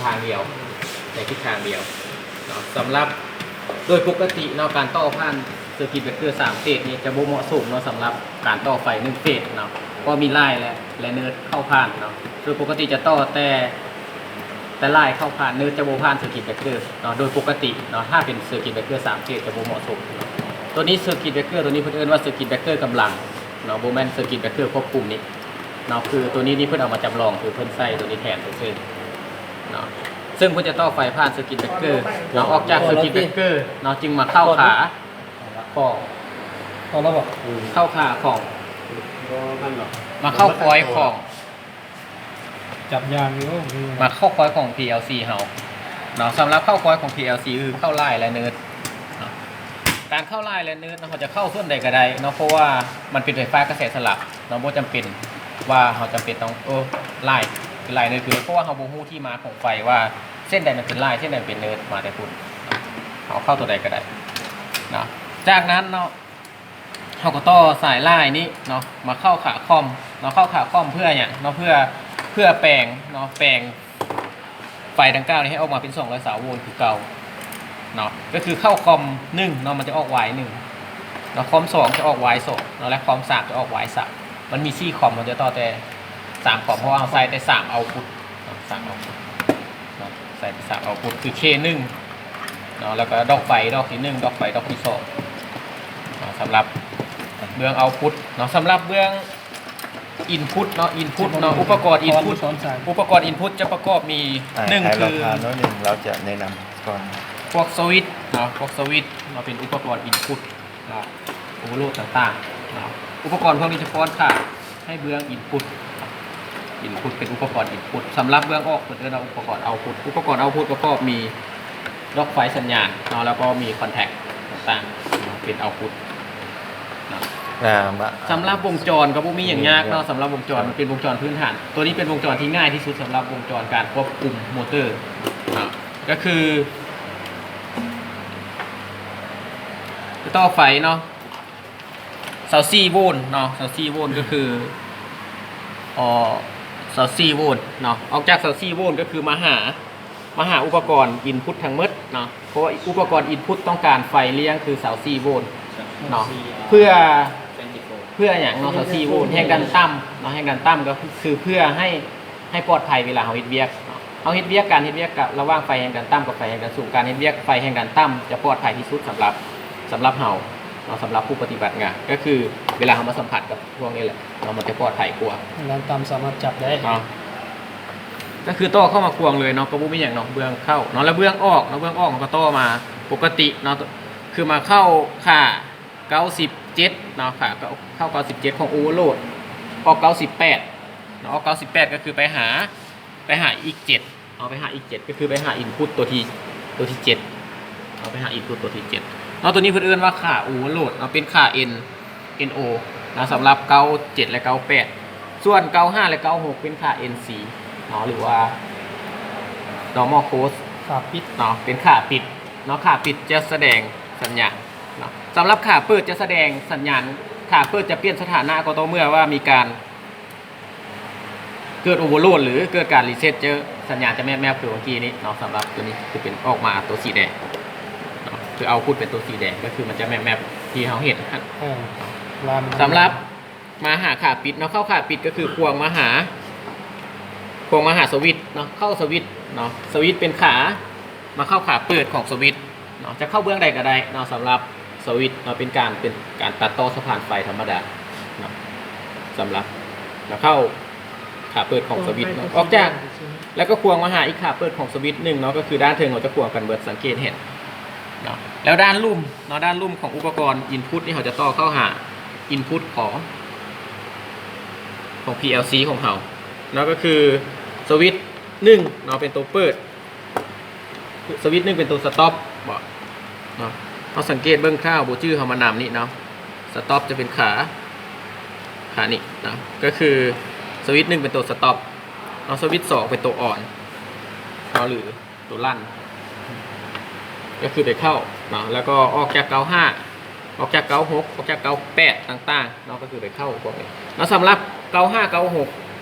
ທາງດຽວ ໃນທິດທາງດຽວເນາະ. ສຳລັບໂດຍປົກກະຕິເນາະ ການຕໍ່ຜ່ານເຊີກິດເບຣກເກີສາມເຟສນີ້ຈະບໍ່ເໝາະສົມເນາະ ສຳລັບການຕໍ່ໄຟໜຶ່ງເຟສເນາະ ເພາະມີລາຍ ແລະ ແລະ ເນີດເຂົ້າຜ່ານເນາະ. ໂດຍປົກກະຕິຈະຕໍ່ແຕ່ ແຕ່ລາຍເຂົ້າຜ່ານ ເນີດຈະບໍ່ຜ່ານເຊີກິດເບຣກເກີເນາະ ໂດຍປົກກະຕິເນາະ. ຖ້າເປັນເຊີກິດເບຣກເກີສາມເຟສຈະບໍ່ເໝາະສົມເນາະ. ໂຕນີ້ເຊີກິດເບຣກເກີ ໂຕນີ້ເພິ່ນເອີ້ນວ່າເຊີກິດເບຣກເກີກຳລັງເນາະ ບໍ່ແມ່ນເຊີກິດເບຣກເກີຄວບຄຸມນີ້ເນາະ. ຄືໂຕນີ້ນີ້ເພິ່ນເອົາມາຈຳລອງ ຄືເພິ່ນໃສ່ໂຕນີ້ແທນຊື່ໆເນາະ. ເຊິ່ງເພິ່ນຈະຕໍ່ໄຟຜ່ານເຊີກິດເບຣກເກີເນາະ ອອກຈາກເຊີກິດເບຣກເກີເນາະ ຈຶ່ງມາເຂົ້າຂາຂອງ ເຂົ້າແລ້ວບໍ່? ເຂົ້າຂາຂອງ ມາເຂົ້າຄອຍຂອງ ຈັບຢ່າງຢູ່ ມາເຂົ້າຄອຍຂອງ ພີແອລຊີ ເຮົາເນາະ. ສຳລັບເຂົ້າຄອຍຂອງ ພີແອລຊີ ຄືເຂົ້າລາຍ ແລະ ເນີດເນາະ. ການເຂົ້າລາຍ ແລະ ເນີດເນາະ ເຮົາຈະເຂົ້າສ່ວນໃດກໍໄດ້ເນາະ ເພາະວ່າມັນເປັນໄຟຟ້າກະແສສະຫຼັບເນາະ. ບໍ່ຈຳເປັນວ່າເຮົາຈຳເປັນຕ້ອງ ເອີ ລາຍ ຄືລາຍເນີດ ຄື ເພາະວ່າເຮົາບໍ່ຮູ້ທີ່ມາຂອງໄຟວ່າເສັ້ນໃດມັນເປັນລາຍ ເສັ້ນໃດມັນເປັນເນີດ ມາແຕ່ພຸ້ນເນາະ. ເຮົາເຂົ້າຕົວໃດກໍໄດ້ເນາະ. ຈາກນັ້ນເນາະ ເຮົາກໍຕໍ່ສາຍລາຍນີ້ເນາະ ມາເຂົ້າຂາຄອມເນາະ. ເຂົ້າຂາຄອມເພື່ອຫຍັງເນາະ? ເພື່ອ ເພື່ອແປງເນາະ ແປງໄຟດັ່ງກ່າວນີ້ໃຫ້ອອກມາເປັນສອງຮ້ອຍຊາວໂວນຄືເກົ່າເນາະ. ກໍຄືເຂົ້າຄອມໜຶ່ງເນາະ ມັນຈະອອກວາຍໜຶ່ງເນາະ, ຄອມສອງຈະອອກວາຍສອງເນາະ ແລະ ຄອມສາມຈະອອກວາຍສາມ. ມັນມີສີ່ຄອມ ມັນຈະຕໍ່ແຕ່ສາມຄອມ ເພາະວ່າເຮົາໃສ່ແຕ່ສາມເອົາພຸດເນາະ ສາມເອົາພຸດ. ເນາະ ໃສ່ສາມເອົາພຸດ ຄື ເຄໜຶ່ງເນາະ ແລ້ວກໍດອກໄຟດອກທີໜຶ່ງ ດອກໄຟດອກທີສອງເນາະ. ສຳລັບເບື້ອງເອົາພຸດເນາະ ສຳລັບເບື້ອງອິນພຸດເນາະ ອິນພຸດເນາະ ອຸປະກອນອິນພຸດ ອຸປະກອນອິນພຸດຈະປະກອບມີ ອ່າ ໜຶ່ງ ໃຫ້ ຄື ເຮົາພາໜ້ອຍໜຶ່ງ ເຮົາຈະແນະນຳກ່ອນ ພວກສະວິດເນາະ ພວກສະວິດເນາະ ເປັນອຸປະກອນອິນພຸດ ເນາະ ໂອເວີໂຫຼດຕ່າງໆເນາະ. ອຸປະກອນພວກນີ້ຈະປ້ອນຄ່າໃຫ້ເບື້ອງອິນພຸດ ອິນພຸດເປັນອຸປະກອນອິນພຸດ. ສຳລັບເບື້ອງອອກ ເພິ່ນເອີ້ນວ່າອຸປະກອນເອົາພຸດ ອຸປະກອນເອົາພຸດປະກອບມີດອກໄຟສັນຍານເນາະ ແລ້ວກໍມີຄອນແທັກຕ່າງໆເນາະ ເປັນເອົາພຸດເນາະ. ອ່າ ສຳລັບວົງຈອນກໍບໍ່ມີຫຍັງຍາກເນາະ ສຳລັບວົງຈອນມັນເປັນວົງຈອນພື້ນຖານ ໂຕນີ້ເປັນວົງຈອນທີ່ງ່າຍທີ່ສຸດສຳລັບວົງຈອນການຄວບຄຸມໂມເຕີເນາະ ກໍຄື ຕໍ່ໄຟເນາະ ຊາວສີ່ໂວນເນາະ ຊາວສີ່ໂວນກໍຄື ເອີ ຊາວສີ່ໂວນເນາະ. ອອກຈາກຊາວສີ່ໂວນກໍຄືມາຫາ ມາຫາອຸປະກອນອິນພຸດທັງໝົດເນາະ ເພາະວ່າອຸປະກອນອິນພຸດຕ້ອງການໄຟລ້ຽງຄືຊາວສີ່ໂວນເນາະ. ເພື່ອ ເພື່ອຫຍັງເນາະ ຊາວສີ່ໂວນ ແຮງດັນຕ່ຳເນາະ ແຮງດັນຕ່ຳກໍຄືເພື່ອໃຫ້ ໃຫ້ປອດໄພເວລາເຮົາເຮັດວຽກເນາະ. ເຮົາເຮັດວຽກ ການເຮັດວຽກກະລະຫວ່າງໄຟແຮງດັນຕ່ຳກັບໄຟແຮງດັນສູງ ການເຮັດວຽກໄຟແຮງດັນຕ່ຳຈະປອດໄພທີ່ສຸດສຳລັບ ສຳລັບເຮົາເນາະ ສຳລັບຜູ້ປະຕິບັດງານ ກໍຄືເວລາເຮົາມາສຳຜັດກັບພວກນີ້ແຫຼະເນາະ ມັນຈະປອດໄພກວ່າ ແຮງດັນຕ່ຳສາມາດຈັບໄດ້ເນາະ. ກໍຄືຕໍ່ເຂົ້າມາຄວງເລີຍເນາະ ກໍບໍ່ມີຫຍັງເນາະ ເບື້ອງເຂົ້າເນາະ ແລ້ວເບື້ອງອອກເນາະ ເບື້ອງອອກເຮົາກໍຕໍ່ມາປົກກະຕິເນາະ ຄືມາເຂົ້າຂາເກົ້າສິບເຈັດເນາະ ຂາເຂົ້າເກົ້າສິບເຈັດຂອງໂອເວີໂຫຼດ ອອກເກົ້າສິບແປດເນາະ ອອກເກົ້າສິບແປດກໍຄືໄປຫາ ໄປຫາອິກເຈັດ ເອົາໄປຫາອິກເຈັດ ກໍຄືໄປຫາອິນພຸດຕົວທີ ຕົວທີເຈັດ ເອົາໄປຫາອິນພຸດຕົວທີເຈັດເນາະ. ຕົວນີ້ເພິ່ນເອີ້ນວ່າຂາໂອເວີໂຫຼດເນາະ ເປັນຂາເອັນ ເອັນໂອ ເນາະ ສຳລັບເກົ້າເຈັດ ແລະ ເກົ້າແປດ. ສ່ວນເກົ້າຫ້າ ແລະ ເກົ້າຫົກ ເປັນຂາເອັນຊີເນາະ ຫຼືວ່າ normal close ຂາປິດເນາະ ເປັນຂາປິດເນາະ. ຂາປິດຈະສະແດງສັນຍານເນາະ ສຳລັບຂາເປີດຈະສະແດງສັນຍານ ຂາເປີດຈະປ່ຽນສະຖານະກໍຕໍ່ເມື່ອວ່າມີການ ເກີດໂອເວີໂຫຼດ ຫຼື ເກີດການຣີເຊັດ ຈະ ສັນຍານຈະແມບໆ ຄືເມື່ອກີ້ນີ້ເນາະ. ສຳລັບຕົວນີ້ຄືເປັນອອກມາຕົວສີແດງເນາະ ຄືເອົາພຸດເປັນຕົວສີແດງ ກໍຄືມັນຈະແມບໆ ທີ່ເຮົາເຫັນຫັ້ນ. ເອີ ສຳລັບມາຫາຂາປິດເນາະ ເຂົ້າຂາປິດກໍຄືຄວງມາຫາ ຄວງມາຫາສະວິດເນາະ ເຂົ້າສະວິດເນາະ ສະວິດເປັນຂາ ມາເຂົ້າຂາເປີດຂອງສະວິດເນາະ ຈະເຂົ້າເບື້ອງໃດກໍໄດ້ເນາະ. ສຳລັບສະວິດເນາະ ເປັນການ ເປັນການຕັດຕໍ່ສະພານໄຟທຳມະດາເນາະ ສຳລັບ ມາເຂົ້າຂາເປີດຂອງສະວິດເນາະ ອອກຈາກ ແລ້ວກໍຄວງມາຫາອີກຂາເປີດຂອງສະວິດໜຶ່ງເນາະ ກໍຄືດ້ານເທິງເຮົາຈະຄວງກັນເບິດ ສັງເກດເຫັນເນາະ. ແລ້ວດ້ານລຸ່ມເນາະ ດ້ານລຸ່ມຂອງອຸປະກອນອິນພຸດນີ້ ເຮົາຈະຕໍ່ເຂົ້າຫາອິນພຸດຂອງ ຂອງ ພີແອລຊີ ຂອງເຮົາເນາະ ກໍຄືສະວິດໜຶ່ງເນາະ ເປັນຕົວເປີດ ສະວິດໜຶ່ງເປັນຕົວສະຕັອບເນາະ. ເຮົາສັງເກດເບິ່ງ ຖ້າເຮົາບໍ່ຈື່ ເຮົາມານຳນີ້ເນາະ ສະຕັອບຈະເປັນຂາ ຂານີ້ເນາະ ກໍຄືສະວິດໜຶ່ງເປັນຕົວສະຕັອບເນາະ ສະວິດສອງເປັນຕົວອອນເນາະ ຫຼື ຕົວລັນ ກໍຄືໄປເຂົ້າເນາະ ແລ້ວກໍອອກຈາກເກົ້າຫ້າ ອອກຈາກເກົ້າຫົກ ອອກຈາກເກົ້າແປດຕ່າງໆເນາະ ກໍຄືໄປເຂົ້າພວກນີ້ເນາະ. ສຳລັບເກົ້າຫ້າ ເກົ້າຫົກ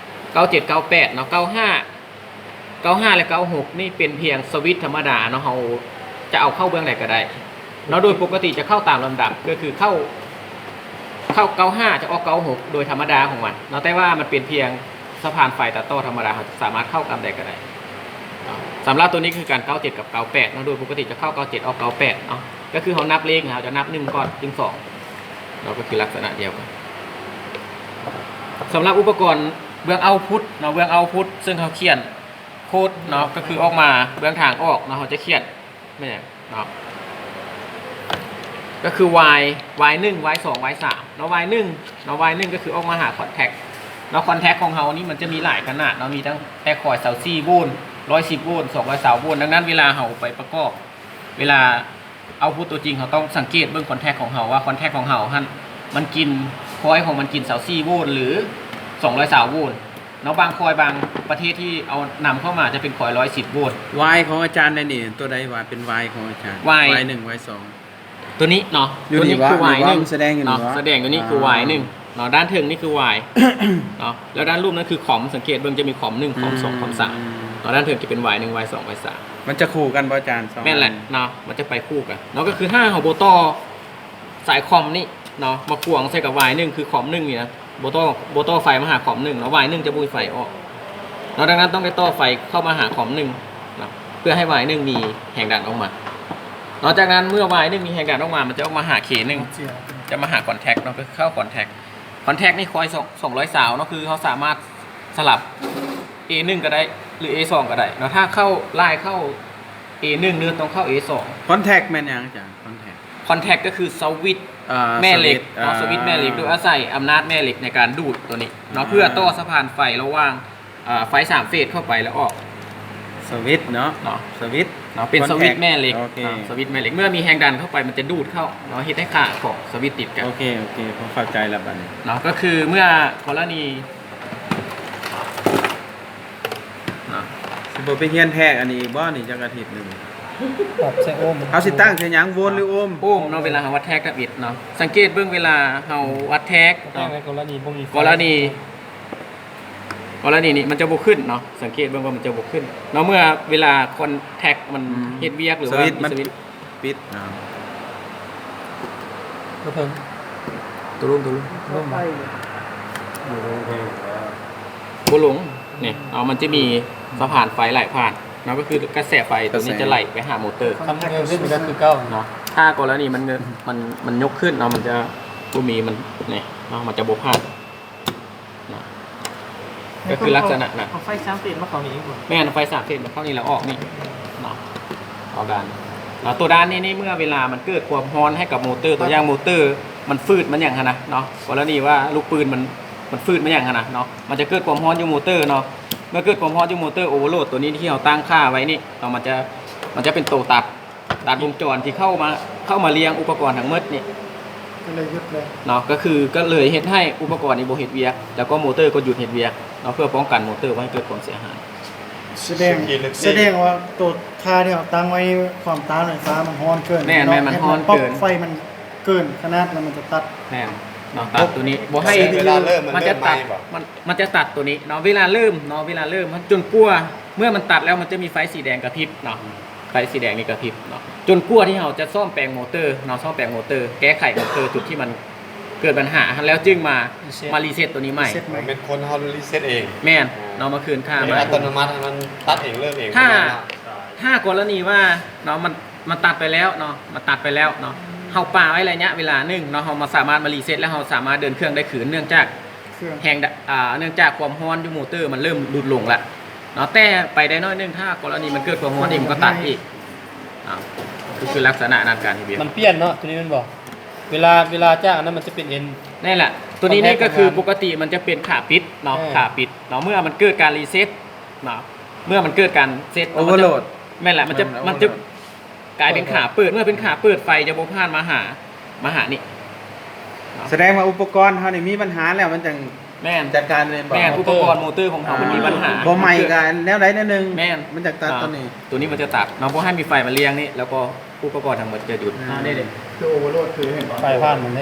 ເກົ້າເຈັດ ເກົ້າແປດເນາະ ເກົ້າຫ້າ ເກົ້າຫ້າ ແລະ ເກົ້າຫົກ ນີ້ເປັນພຽງສະວິດທຳມະດາເນາະ, ເຮົາຈະເອົາເຂົ້າເບື້ອງໃດກໍໄດ້ເນາະ. ໂດຍປົກກະຕິຈະເຂົ້າຕາມລຳດັບ ກໍຄືເຂົ້າ ເຂົ້າເກົ້າຫ້າ ຈະອອກເກົ້າຫົກ ໂດຍທຳມະດາຂອງມັນເນາະ, ແຕ່ວ່າມັນເປັນພຽງສະພານໄຟຕັດຕໍ່ທຳມະດາ, ເຮົາສາມາດເຂົ້າຕາມໃດກໍໄດ້ເນາະ. ສຳລັບຕົວນີ້ກໍຄືການເກົ້າເຈັດກັບເກົ້າແປດເນາະ, ໂດຍປົກກະຕິຈະເຂົ້າເກົ້າເຈັດອອກເກົ້າແປດເນາະ, ກໍຄືເຮົານັບເລກ ເຮົາຈະນັບໜຶ່ງກ່ອນ ຈຶ່ງສອງເນາະ, ກໍຄືລັກສະນະດຽວກັນ. ສຳລັບອຸປະກອນເບື້ອງເອົາພຸດເນາະ, ເບື້ອງເອົາພຸດ ເຊິ່ງເຮົາຂຽນໂຄດເນາະ, ກໍຄືອອກມາເບື້ອງທາງອອກເນາະ, ເຮົາຈະຂຽນ ແມ່ນຫຍັງເນາະ ກໍຄືວາຍ ວາຍໜຶ່ງ ວາຍສອງ ວາຍສາມເນາະ. ວາຍໜຶ່ງເນາະ ວາຍໜຶ່ງກໍຄືອອກມາຫາຄອນແທັກເນາະ. ຄອນແທັກຂອງເຮົານີ້ມັນຈະມີຫຼາຍຂະໜາດເນາະ, ມີຕັ້ງແຕ່ຄອຍຊາວສີ່ໂວນ ຮ້ອຍສິບໂວນ ສອງຮ້ອຍຊາວໂວນ. ດັ່ງນັ້ນເວລາເຮົາໄປປະກອບ ເວລາເອົາພຸດຕົວຈິງ ເຮົາຕ້ອງສັງເກດເບິ່ງຄອນແທັກຂອງເຮົາ ວ່າຄອນແທັກຂອງເຮົາຫັ້ນ ມັນກິນ ຄອຍຂອງມັນກິນຊາວສີ່ໂວນ ຫຼື ສອງຮ້ອຍຊາວໂວນ ເນາະ. ບາງຄອຍບາງປະເທດທີ່ເອົານຳເຂົ້າມາຈະເປັນຄອຍຮ້ອຍສິບໂວນ. ວາຍຂອງອາຈານໃນນີ້ ຕົວໃດວ່າເປັນວາຍຂອງອາຈານ? ວາຍ ວາຍໜຶ່ງ ວາຍສອງ ຕົວນີ້ເນາະ, ຢູ່ນີ້ ຕົວນີ້ຄືວາຍໜຶ່ງ ມັນສະແດງຢູ່ນີ້ ເນາະ ວະ? ສະແດງຢູ່ນີ້ຄືວາຍໜຶ່ງເນາະ, ດ້ານເທິງນີ້ຄືວາຍເນາະ, ແລ້ວດ້ານລຸ່ມນັ້ນຄືຄອມ. ສັງເກດເບິ່ງຈະມີຄອມໜຶ່ງ ຄອມສອງ ຄອມສາມເນາະ, ດ້ານເທິງຈະເປັນວາຍໜຶ່ງ ວາຍສອງ ວາຍສາມ. ມັນຈະຄູ່ກັນບໍ່ອາຈານ? ສອງ ແມ່ນແຫຼະເນາະ, ມັນຈະໄປຄູ່ກັນເນາະ. ກໍຄືຖ້າເຮົາບໍ່ຕໍ່ ສາຍຄອມນີ້ເນາະ ມາຂວາງໃສ່ກັບວາຍໜຶ່ງ ຄືຄອມໜຶ່ງນີ້ນະ, ບໍ່ຕໍ່ ບໍ່ຕໍ່ໄຟມາຫາຄອມໜຶ່ງເນາະ, ວາຍໜຶ່ງຈະບໍ່ມີໄຟອອກເນາະ. ດັ່ງນັ້ນຕ້ອງໄດ້ຕໍ່ໄຟເຂົ້າມາຫາຄອມໜຶ່ງເນາະ ເພື່ອໃຫ້ວາຍໜຶ່ງມີແຮງດັນອອກມາເນາະ. ຈາກນັ້ນເມື່ອວາຍໜຶ່ງມີແຮງດັນອອກມາ ມັນຈະອອກມາຫາເຄໜຶ່ງ ຈະມາຫາຄອນແທັກເນາະ, ກໍເຂົ້າຄອນແທັກ. ຄອນແທັກນີ້ຄອຍສອງ ສອງຮ້ອຍຊາວເນາະ, ຄືເຮົາສາມາດສະຫຼັບເອໜຶ່ງກໍໄດ້ ຫຼື ເອສອງກໍໄດ້ເນາະ. ຖ້າເຂົ້າ ລາຍເຂົ້າເອໜຶ່ງ ເນາະ ຕ້ອງເຂົ້າເອສອງ. ຄອນແທັກແມ່ນຫຍັງອາຈານ? ຄອນແທັກ ຄອນແທັກກໍຄືສະວິດ ອ່າ ແມ່ເຫຼັກເນາະ, ສະວິດ ອ່າ ສະວິດແມ່ເຫຼັກ ໂດຍອາໄສອຳນາດແມ່ເຫຼັກໃນການດູດຕົວນີ້ເນາະ ອ່າ ເພື່ອຕໍ່ສະພານໄຟລະຫວ່າງ ອ່າ ໄຟສາມເຟດເຂົ້າໄປແລະອອກ. ສະວິດເນາະ ເນາະ ສະວິດເນາະ ເປັນ ຄອນແທັກ ສະວິດແມ່ເຫຼັກ ໂອເຄ ເນາະ ສະວິດແມ່ເຫຼັກ. ເມື່ອມີແຮງດັນເຂົ້າໄປ ມັນຈະດູດເຂົ້າເນາະ, ເຮັດໃຫ້ຂາຂອງສະວິດຕິດກັນ. ໂອເຄ ໂອເຄ ພໍເຂົ້າໃຈແລ້ວບັດນີ້ເນາະ. ກໍຄືເມື່ອກໍລະນີ ເນາະ ຊິບໍ່ໄປຮຽນແທກອັນນີ້ອີກບໍ່ນີ້ ຈັກອາທິດໜຶ່ງ? ປັບໃສ່ໂອມ ເຮົາຊິຕັ້ງໃສ່ຫຍັງ ໂວນ ຫຼື ໂອມ? ໂອມເນາະ, ເວລາເຮົາວັດແທກທຳອິດເນາະ, ສັງເກດເບິ່ງເວລາເຮົາວັດແທກເນາະ ໃນກໍລະນີບໍ່ມີໄຟ ກໍລະນີ ກໍລະນີນີ້ມັນຈະບໍ່ຂຶ້ນເນາະ, ສັງເກດເບິ່ງວ່າມັນຈະບໍ່ຂຶ້ນເນາະ ເມື່ອເວລາຄອນແທັກມັນ ອືມ ເຮັດວຽກ ຫຼືວ່າ ສະວິດ ມີ ມັນ ສະວິດ ປິດ ອ່າ ບໍ່ເຖິງ ຕົກລົງ ຕົກລົງ ລົງ ບໍ່ລົງ ນີ້ເນາະ ມັນຈະມີສະພານໄຟໄຫຼຜ່ານເນາະ, ກໍຄືກະແສໄຟຕົວນີ້ຈະໄຫຼໄປຫາມໍເຕີ ຄັນເດີນຂຶ້ນກໍຄືເກົ່າເນາະ. ຖ້າກໍລະນີມັນ ມັນ ມັນຍົກຂຶ້ນເນາະ ມັນຈະບໍ່ມີ ມັນ ນີ້ເນາະ ມັນຈະບໍ່ຜ່ານ ນະ ກໍຄືລັກສະນະນັ້ນ. ເອົາໄຟສາມເຟດມາເຂົ້ານີ້ອີກບໍ່? ແມ່ນ, ເອົາໄຟສາມເຟດມາເຂົ້ານີ້ແລ້ວອອກນີ້ເນາະ, ອອກດ້ານເນາະ. ຕົວດ້ານນີ້ ນີ້ເມື່ອເວລາມັນເກີດຄວາມຮ້ອນໃຫ້ກັບມໍເຕີ, ຕົວຢ່າງມໍເຕີມັນຝືດມັນຫຍັງຫັ້ນນະເນາະ, ກໍລະນີວ່າລູກປືນມັນ ມັນຝືດມັນຫຍັງຫັ້ນນະເນາະ, ມັນຈະເກີດຄວາມຮ້ອນຢູ່ມໍເຕີເນາະ. ເມື່ອເກີດຄວາມຮ້ອນຢູ່ມໍເຕີ, ໂອເວີໂຫຼດຕົວນີ້ທີ່ເຮົາຕັ້ງຄ່າໄວ້ນີ້ເນາະ, ມັນຈະ ມັນຈະເປັນໂຕຕັດ ຕັດວົງຈອນທີ່ເຂົ້າມາ ເຂົ້າມາລ້ຽງອຸປະກອນທັງໝົດນີ້ ກໍເລີຍຢຸດເລີຍເນາະ, ກໍຄືກໍເລີຍເຮັດໃຫ້ອຸປະກອນນີ້ບໍ່ເຮັດວຽກ ແລ້ວກໍມໍເຕີກໍຢຸດເຮັດວຽກເນາະ, ເພື່ອປ້ອງກັນມໍເຕີບໍ່ໃຫ້ເກີດຄວາມເສຍຫາຍ. ສະແດງ ສະແດງວ່າໂຕທ່າທີ່ເຮົາຕັ້ງໄວ້ຄວາມຕ້ານໄຟຟ້າມັນຮ້ອນເກີນ. ແມ່ນ ແມ່ນ ມັນຮ້ອນເກີນ, ໄຟມັນເກີນຂະໜາດແລ້ວມັນຈະຕັດ. ແມ່ນເນາະ, ຕັດຕົວນີ້ບໍ່ໃຫ້ ເວລາເລີ່ມ ມັນ ມັນຈະຕັດ ເລີ່ມໃໝ່ບໍ່? ມັນ ມັນຈະຕັດຕົວນີ້ເນາະ, ເວລາເລີ່ມເນາະ, ເວລາເລີ່ມ ຈົນກວ່າເມື່ອມັນຕັດແລ້ວ ມັນຈະມີໄຟສີແດງກະພິບເນາະ, ໄຟສີແດງນີ້ກະພິບເນາະ, ຈົນກວ່າທີ່ເຮົາຈະສ້ອມແປງມໍເຕີເນາະ, ສ້ອມແປງມໍເຕີ ແກ້ໄຂມໍເຕີຈຸດທີ່ມັນເກີດບັນຫາຫັ້ນ ແລ້ວຈຶ່ງມາ ຣີເຊັດ ມາຣີເຊັດຕົວນີ້ໃໝ່. ຣີເຊັດໃໝ່ ແມ່ນຄົນເຮົາຣີເຊັດເອງ. ແມ່ນເນາະ, ມາຄືນຄ່າໃໝ່ ອັດຕະໂນມັດ ໃຫ້ມັນຕັດເອງ ເລີ່ມເອງ. ຖ້າ ຖ້າກໍລະນີວ່າເນາະ ມັນ ມັນຕັດໄປແລ້ວເນາະ, ມັນຕັດໄປແລ້ວເນາະ, ເຮົາປະໄວ້ໄລຍະເວລາໜຶ່ງເນາະ, ເຮົາມາສາມາດມາຣີເຊັດ ແລ້ວເຮົາສາມາດເດີນເຄື່ອງໄດ້ຄືນ, ເນື່ອງຈາກ ເຄື່ອງ ແຮງດະ ອ່າ ເນື່ອງຈາກຄວາມຮ້ອນຢູ່ມໍເຕີມັນເລີ່ມຫຼຸດລົງລະເນາະ, ແຕ່ໄປໄດ້ໜ້ອຍໜຶ່ງ ຖ້າກໍລະນີມັນເກີດຄວາມຮ້ອນອີກ ມັນກໍຕັດອີກ. ອ່າ ຄື ຄືລັກສະນະນັ້ນ ການເຮັດວຽກ ມັນປ່ຽນເນາະ ຕົວນີ້ແມ່ນບໍ່? ເວລາ ເວລາຈາກອັນນັ້ນມັນຈະເປັນເອັນ ນັ້ນແຫຼະ, ຕົວນີ້ນີ້ກໍຄືປົກກະຕິມັນຈະເປັນຂາປິດເນາະ, ເອີ ຂາປິດເນາະ, ເມື່ອມັນເກີດການຣີເຊັດເນາະ, ເມື່ອມັນເກີດການເຊັດ ໂອເວີໂຫຼດ ແມ່ນແຫຼະ, ມັນຈະ ມັນຈະ ກາຍເປັນຂາເປີດ, ເມື່ອເປັນຂາເປີດ ໄຟຈະບໍ່ຜ່ານມາຫາ ມາຫານີ້. ສະແດງວ່າອຸປະກອນເຮົານີ້ມີບັນຫາແລ້ວ ມັນຈັ່ງ ແມ່ນ ຈັດການແມ່ນບໍ່? ແມ່ນ, ອຸປະກອນ ອ່າ ໂມເຕີຂອງເຮົາ ອ່າ ມັນມີບັນຫາ ບໍ່ໃໝ່ກໍແນວໃດແນວໜຶ່ງ. ແມ່ນ ມັນຈັ່ງຕັດ ອ່າ ຕົວນີ້ ຕົວນີ້ມັນຈະຕັດເນາະ, ບໍ່ໃຫ້ມີໄຟມາລ້ຽງນີ້ ແລ້ວກໍອຸປະກອນທັງໝົດຈະຢຸດ. ອ່າ ນີ້ເດ້ ຄືໂອເວີໂຫຼດ ຄືເຫັນບໍ່? ໄຟຜ່ານມັນເດ້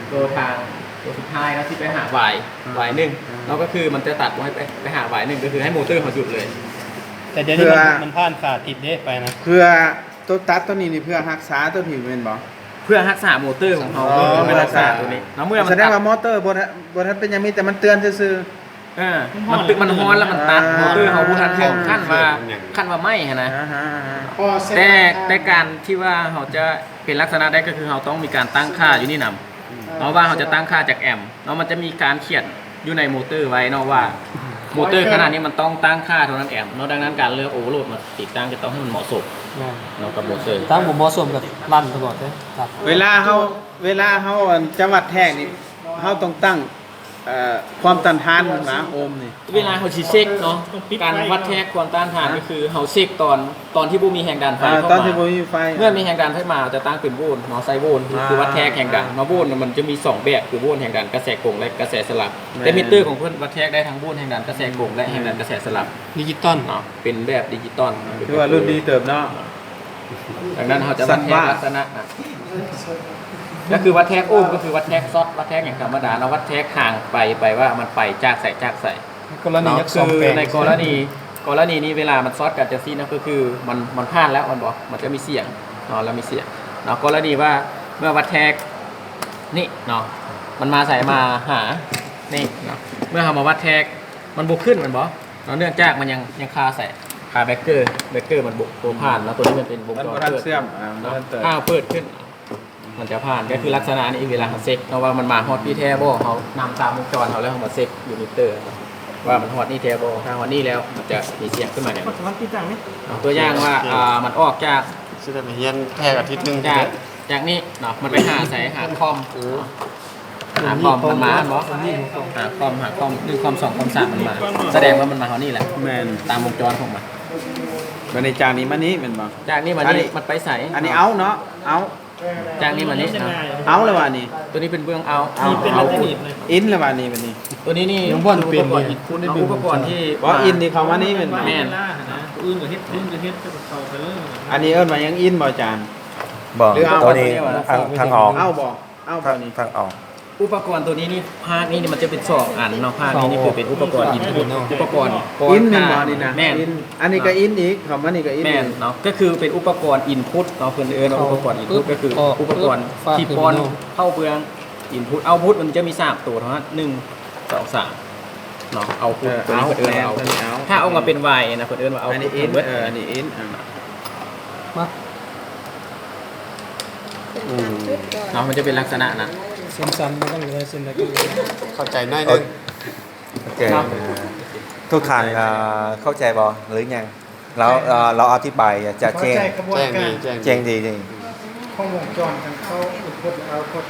ໂຕທາງ ໂຕສຸດທ້າຍເນາະ ທີ່ໄປຫາວາຍ ອ່າ ວາຍໜຶ່ງ ອ່າ ເນາະ, ກໍຄືມັນຈະຕັດບໍ່ໃຫ້ໄປ ໄປຫາວາຍໜຶ່ງ ກໍຄືໃຫ້ໂມເຕີເຮົາຢຸດເລີຍ. ແຕ່ດຽວນີ້ມັນ ເພື່ອ ມັນຜ່ານຂາຕິດເດ້ໄປນະ ເພື່ອໂຕຕັດໂຕນີ້ນີ້ ເພື່ອຮັກສາໂຕນີ້ແມ່ນບໍ່? ເພື່ອຮັກສາມໍເຕີຂອງເຮົາ ອໍ ເພື່ອຮັກສາໂຕນີ້ເນາະ ເມື່ອມັນ ສະແດງວ່າມໍເຕີບໍ່ ບໍ່ທັນເປັນຫຍັງ ມີແຕ່ມັນເຕືອນຊື່ໆ. ເອີ ມັນຕຶກ ມັນຮ້ອນແລ້ວມັນຕັດ ອ່າ ມໍເຕີເຮົາບໍ່ທັນເຂົ້າຂັ້ນວ່າ ຂັ້ນວ່າໄໝ້ຫັ້ນນະ ອ່າຮະ ອ່າຮະ ແຕ່ ແຕ່ການທີ່ວ່າເຮົາຈະເປັນລັກສະນະໄດ້ ກໍຄືເຮົາຕ້ອງມີການຕັ້ງຄ່າຢູ່ນີ້ນຳ ເນາະ ວ່າເຮົາຈະຕັ້ງຄ່າຈາກແອມເນາະ ມັນຈະມີການຂຽນຢູ່ໃນມໍເຕີໄວ້ເນາະ ວ່າມໍເຕີຂະໜາດນີ້ມັນຕ້ອງຕັ້ງຄ່າເທົ່ານັ້ນແອມເນາະ ດັ່ງນັ້ນການເລືອກໂອເວີໂຫຼດມາຕິດຕັ້ງຈະຕ້ອງໃຫ້ມັນເໝາະສົມ ແມ່ນ ເນາະ ກັບມໍເຕີ ຕັ້ງບໍ່ເໝາະສົມກໍລັນຕະຫຼອດເດ້ ຕັດ ເວລາເຮົາ ເວລາເຮົາ ອັນ ຈະວັດແທກນີ້ ເຮົາຕ້ອງຕັ້ງ ເອີ ຄວາມຕ້ານທານມັນນະ ໂອມນີ້ ເວລາເຮົາຊິເຊັກເນາະ ການວັດແທກຄວາມຕ້ານທານ ອ່າ ກໍຄືເຮົາເຊັກຕອນ ຕອນທີ່ບໍ່ມີແຮງດັນໄຟ ອ່າ ເຂົ້າມາ ຕອນທີ່ບໍ່ມີໄຟ ເມື່ອມີແຮງດັນໄຟມາ ເຮົາຈະຕັ້ງເປັນໂວນເນາະ ໃສ່ໂວນ ອ່າ ຄືວັດແທກແຮງດັນ ອ່າ ເນາະ ໂວນມັນຈະມີສອງແບບ ຄືໂວນແຮງດັນກະແສກົງ ແລະ ກະແສສະຫຼັກ ແມ່ນ ແຕ່ມິເຕີຂອງເພິ່ນວັດແທກໄດ້ທັງໂວນແຮງດັນກະແສກົງ ແລະ ແຮງດັນກະແສສະຫຼັກ ດິຈິຕອນເນາະ ເປັນແບບດິຈິຕອນ ຖືວ່າລຸ້ນດີເຕີບເນາະ ດັ່ງນັ້ນເຮົາຈະວັດແທກລັກສະນະນະ ກໍຄືວັດແທກໂອມ ກໍຄືວັດແທກຊັອດ ວັດແທກຫຍັງທຳມະດາເນາະ ວັດແທກທາງໄປ ໄປວ່າມັນໄປຈາກໃສ ຈາກໃສ ກໍລະນີ ເນາະ ຢາກສ້ອມແປງ ໃນກໍລະນີ ກໍລະນີນີ້ເວລາມັນຊັອດກັນຈັ່ງຊີ້ເນາະ ກໍຄືມັນ ມັນຜ່ານແລ້ວແມ່ນບໍ່ ມັນຈະມີສຽງເນາະ ແລ້ວມີສຽງເນາະ ກໍລະນີວ່າເມື່ອວັດແທກນີ້ເນາະ ມັນມາໃສ ມາຫານີ້ເນາະ ເມື່ອເຮົາມາວັດແທກ ມັນບໍ່ຂຶ້ນແມ່ນບໍ່ເນາະ ເນື່ອງຈາກມັນຍັງ ຍັງຄາໃສ ຄາເບຣກເກີ ເບຣກເກີມັນບໍ່ ບໍ່ຜ່ານເນາະ ໂຕນີ້ມັນເປັນວົງຈອນ ມັນບໍ່ທັນເປີດ ເຊື່ອມ ອ່າ ເນາະ ມັນເຕີບ ຖ້າເຮົາເປີດຂຶ້ນ ມັນຈະຜ່ານ ກໍຄືລັກສະນະນີ້ ເວລາເຮົາເຊັກເນາະ ວ່າມັນມາຮອດພີ້ແທ້ບໍ່ ເຮົານຳຕາມວົງຈອນເຮົາ ແລ້ວເຮົາມາເຊັກຢູ່ມິເຕີ ວ່າມັນຮອດນີ້ແທ້ບໍ່ ຖ້າຮອດນີ້ແລ້ວ ມັນຈະມີສຽງຂຶ້ນມາແນວນີ້ ເອົາຕົວຢ່າງວ່າ ອ່າ ມັນອອກຈາກ ຊິໄດ້ໄປຮຽນແທກອາທິດໜຶ່ງ ຈາກ ຈາກນີ້ເນາະ ມັນໄປຫາໃສ ຫາຄອມ ຫາຄອມ ມັນມາແມ່ນບໍ່ ຫາຄອມ ຫາຄອມ ໜຶ່ງຄອມ ສອງຄອມ ສາມ ມັນມາ ສະແດງວ່າມັນມາຮອດນີ້ແຫຼະ ແມ່ນ ຕາມວົງຈອນຂອງມັນ ບັດນີ້ຈາກນີ້ມານີ້ແມ່ນບໍ່ ຈາກນີ້ມານີ້ ອັນນີ້ ມັນໄປໃສ ອັນນີ້ເອົາເນາະ ເອົາ ຈາກນີ້ມານີ້ເນາະ ເອົາແລ້ວວ່ານີ້ ໂຕນີ້ເປັນເບື້ອງເອົາ ເອົາ ເປັນເອົາ ອິນແລ້ວວ່ານີ້ ບັດນີ້ ໂຕນີ້ນີ້ ຍັງບໍ່ເປັນ ຄືອຸປະກອນອິນພຸດເນາະ ອຸປະກອນທີ່ ບໍ່ ອິນນີ້ເຂົ້າມານີ້ແມ່ນບໍ່ ແມ່ນ ຜູ້ອື່ນກໍເຮັດ ຜູ້ອື່ນກໍເຮັດ ເຈົ້າກໍເຂົ້າໄປເລີຍ ອັນນີ້ເອີ້ນວ່າຍັງອິນບໍ່ອາຈານ ບໍ່ ຫຼືເອົາ ໂຕນີ້ ທາງ ທາງອອກ ເອົາບໍ່ ເອົາບໍ່ນີ້ ທາງອອກ ອຸປະກອນໂຕນີ້ນີ້ ພາກນີ້ນີ້ມັນຈະເປັນສອງອັນເນາະ ພາກນີ້ນີ້ຄືເປັນອຸປະກອນອິນພຸດ ອຸປະກອນປ້ອນ ອິນແມ່ນບໍ່ນີ້ນະ ແມ່ນ ອິນ ອັນນີ້ກໍອິນອີກ ເຂົ້າມານີ້ກໍອິນ ແມ່ນເນາະ ກໍຄືເປັນອຸປະກອນອິນພຸດເນາະ ເພິ່ນເອີ້ນວ່າອຸປະກອນອິນພຸດ ກໍຄືອຸປະກອນທີ່ປ້ອນເຂົ້າເບື້ອງອິນພຸດ ເອົາພຸດ ມັນຈະມີສາມໂຕເທົ່ານັ້ນ ໜຶ່ງ ສອງ ສາມ ເນາະ ເອົາພຸດ ເອີ ໂຕນີ້ເພິ່ນເອີ້ນວ່າເອົາ ເອົາ ຖ້າອອກມາເປັນວາຍນະ ເພິ່ນເອີ້ນວ່າເອົາພຸດ ອັນນີ້ອິນ ເອີ ອັນນີ້ອິນ ມາ ອືມ ເນາະ ມັນຈະເປັນລັກສະນະນັ້ນ ເສັ້ນສັ້ນມັນກໍເລີຍ ເສັ້ນໃດກໍເລີຍ ເຂົ້າໃຈໜ້ອຍໜຶ່ງ ໂອເຄ ເນາະ ທຸກທ່ານ ເອີ ເຂົ້າໃຈບໍ່ ຫຼືຍັງ? ລາວ ເອີ ລາວອະທິບາຍຈະແຈ້ງ ເຂົ້າໃຈຂະບວນການ ແຈ້ງດີ ແຈ້ງດີ ຂອງວົງຈອນ ທັງເຂົ້າ ອິນພຸດ ແລະ ເອົາພຸດ